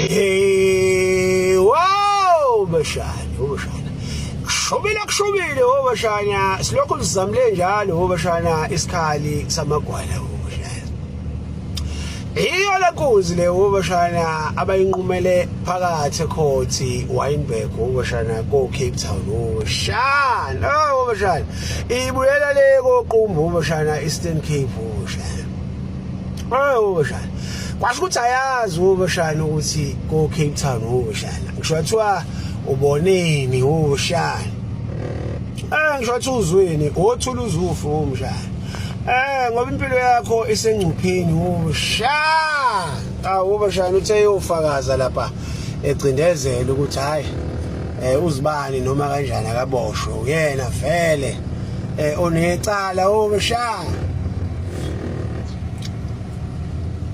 Hey, wow bashana, bashana. Kushubile kushubile bashana, silokhu sizamle njalo bashana isikhali samagwala bashana. Iyo lenkunzi le bashana abayinqumele phakathi ekhothi Wynberg bashana ko Cape Town bashana. Oh bashana. Ibuyela le koQumbu bashana Eastern Cape bashana. Oh bashana. Kwasho ukuthi ayazi ubashana ukuthi ko Cape Town ubashana. Ngisho kuthiwa uboneni ubashana. Eh ngisho ukuthi uzweni othula uzufu umshana. Eh ngoba impilo yakho isengcupheni ubashana. Awu ubashana uthe yofakaza lapha egcindezela ukuthi hayi eh uzibani noma kanjani akaboshwe uyena vele eh onecala ubashana.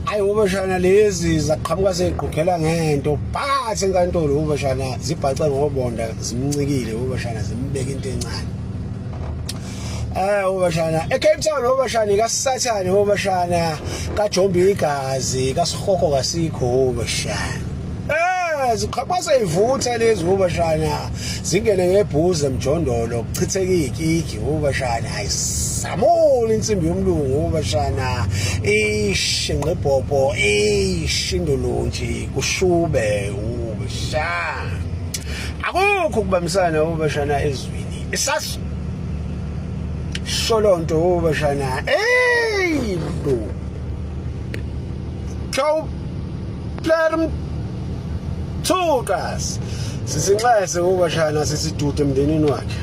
Ayi ubashana lezi zaqhamuka seyigqugela ngento phakathi enkantolo ubashana zibhace ngobonda zimncikile ubashana zimbeka into encane. Eh ubashana eCape Town ubashana kaSathane ubashana kaJombi igazi kaSihoko kasikho ubashana. Eh ziqhamuka seyivutha lezi ubashana zingene ngebhuze emjondolo kuchitheka ikiki ubashana ayisamuli insimbi yomlungu ubashana ishinqebhobho ishindulunji kushube ubashana akukho ukubambisana ubashana ezwini isas sholonto ubashana hey lo Ciao Plerm Thukas sisinxese ubashana sisidude emndenini wakhe.